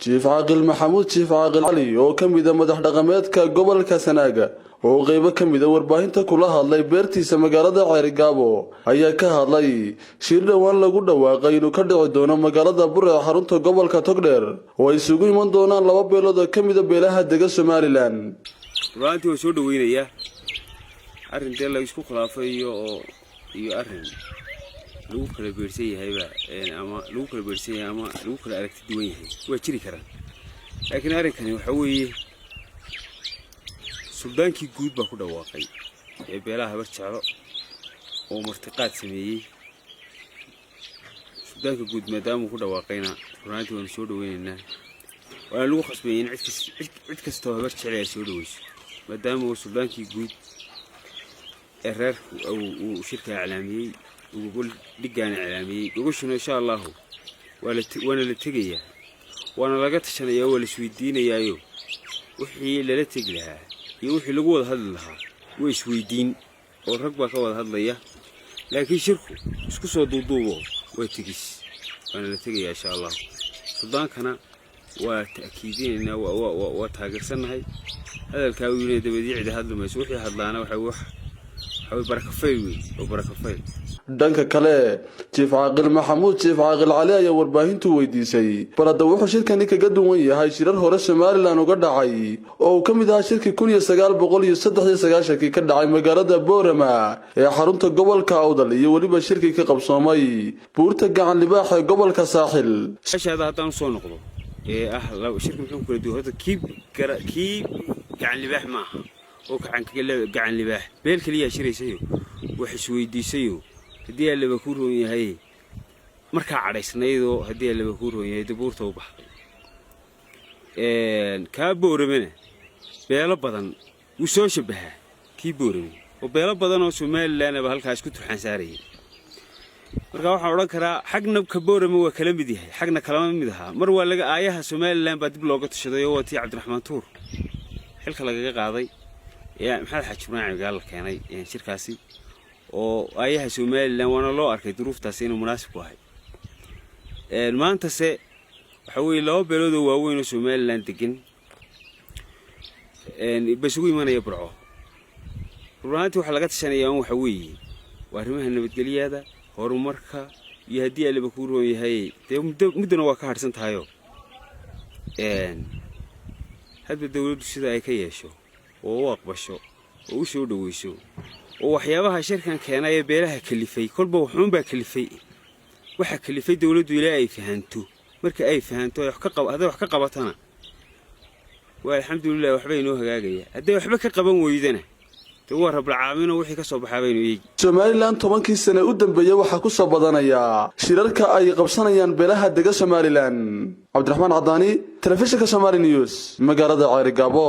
Jiif Caaqil Maxamuud Jiif Caaqil Cali, oo ka mida madax dhaqameedka gobolka Sanaaga, oo qeybo ka mida warbaahinta kula hadlay beertiisa magaalada Ceerigaabo, ayaa ka hadlay shir dhowaan lagu dhawaaqay inuu ka dhici doono magaalada Burco ee xarunta gobolka Togdheer, oo ay isugu iman doonaan laba beelood oo ka mida beelaha dega Somaliland. Runaantii waa soo dhaweynayaa arrin dee la isku khilaafay iyo arrin lagu kala beersan yahayba, ama lagu kala beersan yahay ama lagu kala aragti duwan yahay, waa jiri karaan. Laakiin arrinkani waxa weeye, suldaankii guud baa ku dhawaaqay ee beelaha Habar Jeclo oo martiqaad sameeyey. Suldaanka guud maadaamuu ku dhawaaqayna, runaantii waanu soo dhaweynaynaa, waana lagu khasbayay in cid kastoo Habar Jecel ay soo dhaweyso, maadaama uu suldaankii guud ee reerku uu shirka iclaamiyey, uu gogol dhiggaana iclaamiyey. Gogoshuna, insha Allahu, waana la tegayaa, waana laga tashanayaa, waa la isweydiinayaayo wixii lala tegi lahaa iyo wixii lagu wada hadli lahaa way isweydiin oo rag baa ka wada hadlaya. Laakiin shirku isku soo duuduubo waa tegis, waana la tegayaa, insha Allahu. Suldaankana waa ta'kiidinaynaa, waa taageersannahay hadalkaa uu yidhi. Dabadeed cidi hadli mayso, wixii hadlaana waxa wax waxaway barakafayl wey oo barakafayl. Dhanka kale, Jiif Caaqil Maxamuud Jiif Caaqil Cali ayaa warbaahintu weydiisay bal hadda wuxuu shirkani kaga duwan yahay shirar hore Somaliland uga dhacay, oo uu ka mid ahaa shirkii 1993-kii ka dhacay magaalada Boorama ee xarunta gobolka Awdal, iyo weliba shirkii ka qabsoomay buurta Gacan Libaax ee gobolka Saaxil. Ashaada haddaan usoo noqdo ee ah shirka muxuu kala duwan, horta kii Gacan Libaax ma aha, oo Gacan Libaax beel keliyaa shiraysayo, wax isweydiisayo. Haddii Allaba kuu roon yahay, markaa cadhaysnaydoo, haddii Allaba kuu roon yahay, dee buurta u baxday. Kaa Booramena beelo badan wuu soo shabahaa kii Boorame, oo beelo badan oo Somalilandaba halkaa isku turxaan saarayay. Marka waxaan odhan karaa, xagna ka Boorame waa kala mid yahay, xagna kalama mid ahaa. Mar waa laga aayaha Somaliland baa dib looga tashaday, oo waa tii Cabdiraxmaan Tuur xilka lagaga qaaday ee Maxamed Xaaji Ibraahim Cigaal la keenay shirkaasi, oo aayaha Somaliland waana loo arkay duruuftaasi inuu munaasib ku ahay. Maantase waxa weeye, laba beelood oo waaweyn oo Somaliland degan ba isugu imanaya Burco. Run ahaantii waxaa laga tashanayaa un waxa weeye waa arrimaha nabadgelyada, horumarka iyo, haddii Allaba kuu roon yahay, dee muddo muddona waa ka hadhsan tahayoo hadba dawladdu sida ay ka yeesho oo u aqbasho oo u soo dhaweyso, oo waxyaabaha shirkan keenay ee beelaha kalifay, kolba waxuunbaa kalifay, waxa kalifay dawladdu ilaa ay fahanto. Marka ay fahanto, hadday wax ka qabatana, waa alxamdulilah, waxba inoo hagaagaya. Hadday waxba ka qaban weydana, dee waa rablacaaminoo wixii ka soo baxaa baynu eegi. Somaliland 10-kii sane u dambeeyey waxaa ku soo badanayaa shirarka ay qabsanayaan beelaha dega Somaliland. Cabdiraxmaan Cadaani, telefishinka Somali News, magaalada Ceerigaabo.